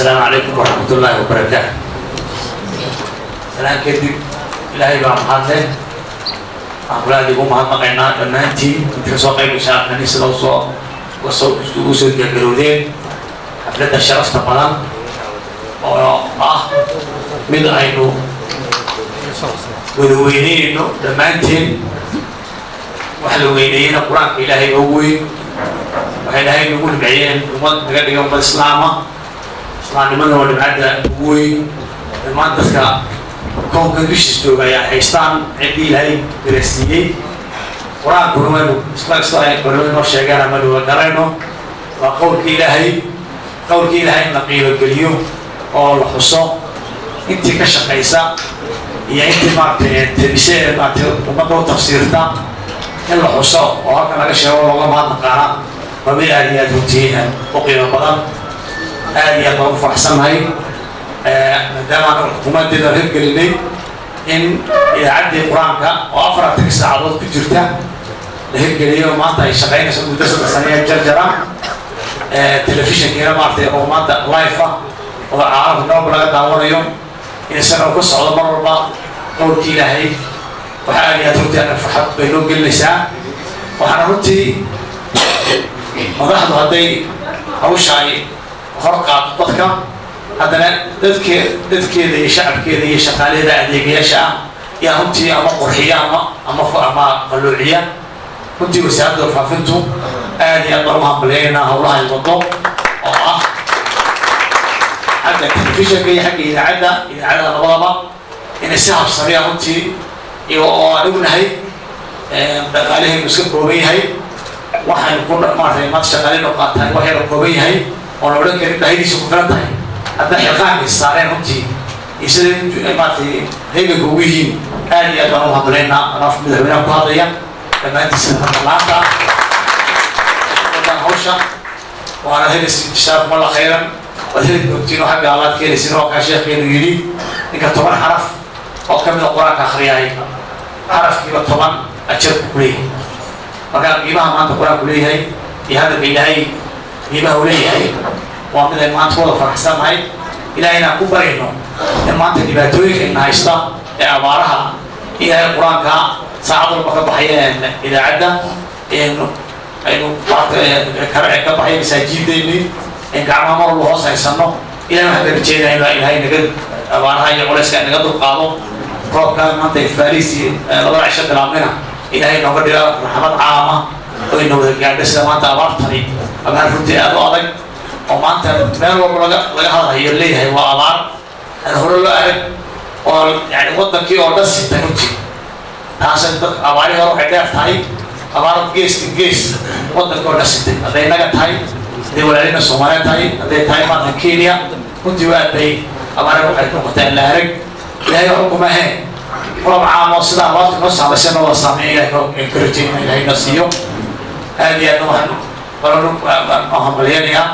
Asalaamu calaykum waraxmat ullaahi wabarakaatu. Salaan kadib, Ilaahay baa mahadleh. Waxaan kula aad igu mahadnaqaynaa dhammaantiin inta kasoo qayb gasha halkani, sida usoo ugu soo diyaargarowdeen xafladda sharafta badan oo ah mid aynu wada weyneyno dhammaanteen. Wax la weyneeyena Qur-aanka Ilaahay oo weyn. Waxay Ilaahay nagu nimceeyeen ummad naga dhiga ummad Islaama. Islaamnimada waa nimcadda ugu weyn dhammaan dadka koonka dushiis jooga ayaa haystaan, ciddii Ilaahay garasiiyey. Qur-aankuna waynu isla sida ay culimadu noo sheegaan ama nuga garayno, waa qowlka Ilaahay. Qowlka Ilaahay in la qiimo geliyo oo la xuso, intii ka shaqaysa iyo intii maaragtay tebise ee maaragtay ummadda u tafsiirta in la xuso oo halkan laga sheego, looga mahadnaqaana, waa mid aad iyo aad runtii u qiimo badan. Aad iyo aad baan u faraxsannahay maadaama aan xukuumaddeeda hirgelinay in idaacaddii Qur-aanka oo 24 saacadood ku jirta la hirgeliyo. Maanta ay shaqaynayso muddo 3 sano jarjara. Telefishinkiina maaragtay oo maanta live ah oo caalamka noolba laga daawanayo, in isaga uu ka socdo mar walba qowlkii Ilaahay, waxaa aad iyo aad runtii ana farxad bay noo gelinaysaa. Waxaana runtii madaxdu hadday hawsha ay hor qaado dadka, haddana dadkeeda iyo shacabkeeda iyo shaqaalaheeda adeegayaasha ah yaa runtii ama qurxiya ama qalloociya. Runtii Wasaaradda Warfaafintu aad iyo aad baan u hambaleynaynaa howlaha ay wado oo ah xagga telefishinka iyo xagga idaacadda labadaba, inay si habsamiya runtii iyo oo aan ognahay dhaqaalahaynu iska kooban yahay, waxaynu ku maaragtay maanta shaqaaleynu qaataan wax yaro kooban yahay oon odhan karin bahidiisa ku filan tahay, hadda xilqaanka is saareen runtii iyo siday maaragtay heeganka ugu yihiin, aad iyo aad baan u hambaleynaynaa. Anaa madaxweynaha ku hadlaya, dhammaantiisa laanta wadaan hawsha waana helaysin. Jasaakum Allah khayran. Waad heli doontiin oo xagga Allaad ka helaysin. Oo kaa sheekheenu yidhi, ninka 10 xaraf oo ka mid a Qur-aanka akhriyaay, xarafkiiba 10 ajar buu ku leeyahay. Marka qiimaha maanta Qur-aanku leeyahay iyo hadalka Ilaahay qiimaha uu leeyahay waa mid ay maanta wada faraxsannahay. Ilahay inaan ku barayno in maanta dhibaatooyinka ina haysta ee abaaraha, Ilaahay Qur-aanka saacad walba ka baxaya idaacadda aynu ka baxaya masaajideeni in gacmaha mar walba hoos haysano, Ilahay waxaan ka rajeynaya inaa Ilaahay naga abaaraha iyo culayska naga dulqaado. Roobka maanta faaliisi labada cisho bilaabnina Ilaahay nooga dhiga raxmad caama oo ina wada gaadho. Sida maanta abaartani abaar runtii aad u adag oo maanta meel walba laga hadlayo, leeyahay waa abaar aan hore loo arag oo yani wadankii oo dhan sitay runtii. Taas abaarihii hore waxay dheer tahay abaar geeska gees wadanka oo dhan sitay, hadday innaga tahay, hadday walaalina Soomaaliya tahay, hadday tahay maanta Kenya. Runtii waa aad bay abaare waxay ku noqotay aan la arag. Ilahay waxba kuma ahayn, roob caam oo sidaa abaarta noo saamaysa noo wada saameeya Ilahay ka rajayna, Ilahay na siiyo. Aad iyo aadna waxaan kaloo hambalyeynayaa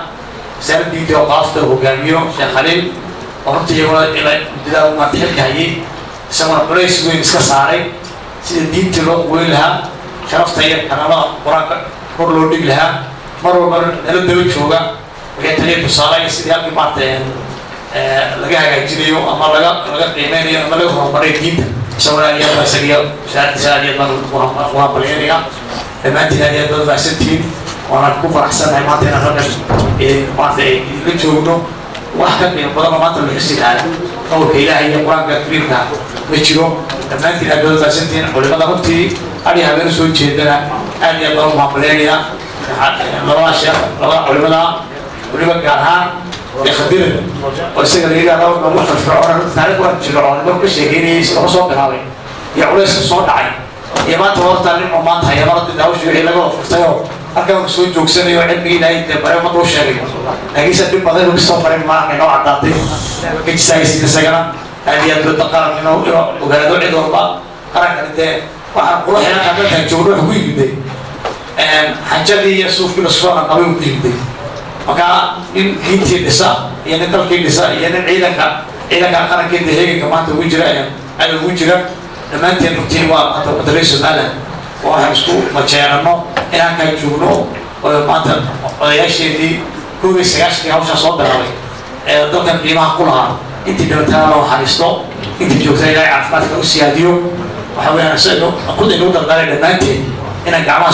Wasaaradda Diinta oo Qaafta hogaamiyo Sheekh Khaliil, oo runtii iyaguna ilaa muddadaa maanta xilka hayay, isaguna culays weyn iska saaray sida diintii loo quweyn lahaa, sharafta iyo karaamada Qur-aanka kor loo dhigi lahaa. Mar walba nala daba jooga wixii taliya tusaale iyo sidii halkii maarata laga hagaajinayo ama laga qiimeynayo ama laga horumaray diinta. Isaguna aad iyo aad baa isagiyo wasaaraddiisa aad iyo aad baan ugu hambalyeynayaa. Dhammaantiin aad iyo aad baad mahadsantihiin. Waana ku faraxsannahay maanta inaan halkan maanta idinla joogno. Wax ka qiimo badan oo maanta la xusi lahaa qowlka Ilaahay iyo Qur-aanka Kariimka ma jiro. Dhammaantiin aad baad mahadsantihiin. Culimada runtii hadhi habeen soo jeedana aad iyo aad baan ugu hambalyeynayaa, labada sheekh, labada culimada, weliba gaar ahaan Khadiran oo isaga la yidhahdo ugu firfircoon. Taariikh waan jircoon markuu ka sheekeynayay sida soo bilaabay iyo culayska soo dhacay iyo maanta horta nin oo maanta haya mar hadii hawshii wixii laga furtay oo halkan uu soo joogsanayo, cilmigii Ilaahay dee bare ummadda u sheegay, laakiinse dhib badan inuu kasoo maray maaha inoo caddaatay. Ka jisaaysiin isagana aad iyo aad dowladda qaranka inuu ogaado cid walba qarankani dee waxaan quruxina halkan joogno wuxuu ku yimiday xanjadii iyo suufkii lasoo qabay uu ku yimiday. Marka nin diintii dhisa iyo nin dalkii dhisa iyo nin ciidanka qarankeeda heeganka maanta ugu jira, cadow ugu jira, dhammaanteen runtii waa maanta ummadda reer Somaliland oo waxaan isku majeerano in halkaan joogno oo maanta odayaasheedii 91-kii hawshaa soo bilaabay. Ee dalkan qiimaha ku lahaa, intii dhibatada loo naxariisto, intii joogta Ilaahay caafimaadka u siyaadiyo. Waxa weeyaan sidaynu ku inuu dardaaray dhammaanteen inaan gacmaha